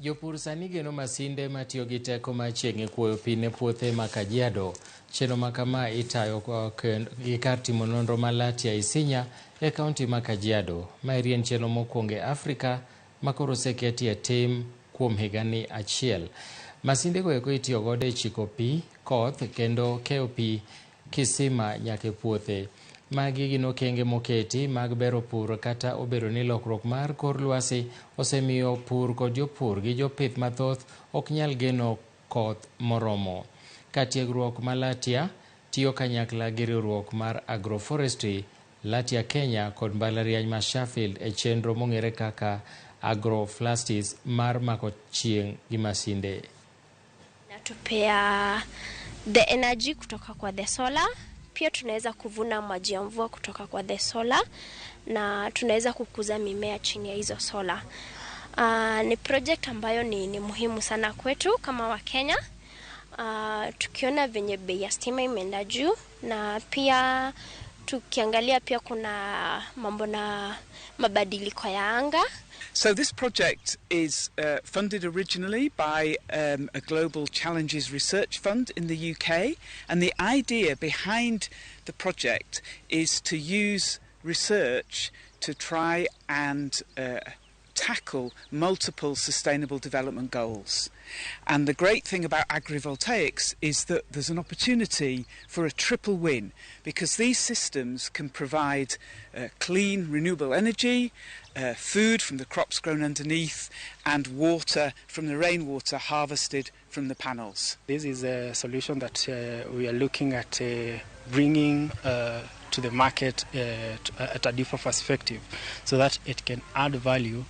Jopur sani geno masinde matiyo gi teko mar chieng' e kuoyo pi ne puothe ma Kajiado. Chenro ma kama itayo gi kar timo nonro ma Latia Isinya e kaunti ma Kajiado. Maeri en chenro mokwongo e Afrika ma koro oseketi e tim kuom higani achiel. Masinde go eko itiyo godo e chiko pi, koth kendo keyo pi kisima nyaka e puothe. Magi gin okenge moketi mag bero pur kata obedo ni lokruok mar kor lwasi osemiyo pur kod jopur gi jopith mathoth ok nyal geno koth moromo. Kar tiegruok ma Latia tiyo kanyakla gi riwruok mar Agroforestry, Latia Kenya kod mbalariany ma Sheffield e chenro mong'ere kaka Agroflastis mar mako chieng' gi masinde. Inatupea the energy kutoka kwa the solar. Pia tunaweza kuvuna maji ya mvua kutoka kwa the solar na tunaweza kukuza mimea chini ya hizo solar. Ni project ambayo ni muhimu sana kwetu kama Wakenya. Tukiona venye bei ya stima imeenda juu na pia tukiangalia pia kuna mambo na mabadiliko ya anga. So this project is funded originally by a Global Challenges Research Fund in the UK, and the idea behind the project is to use research to try and tackle multiple sustainable development goals. And the great thing about agrivoltaics is that there's an opportunity for a triple win, because these systems can provide clean renewable energy, food from the crops grown underneath, and water from the rainwater harvested from the panels. This is a solution that we are looking at bringing to the market at a different perspective, so that it can add value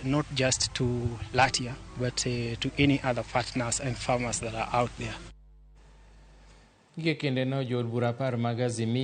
not just to Latia but to any other partners and farmers that are out there. Gie kindeno jood bura 10 mag Azimio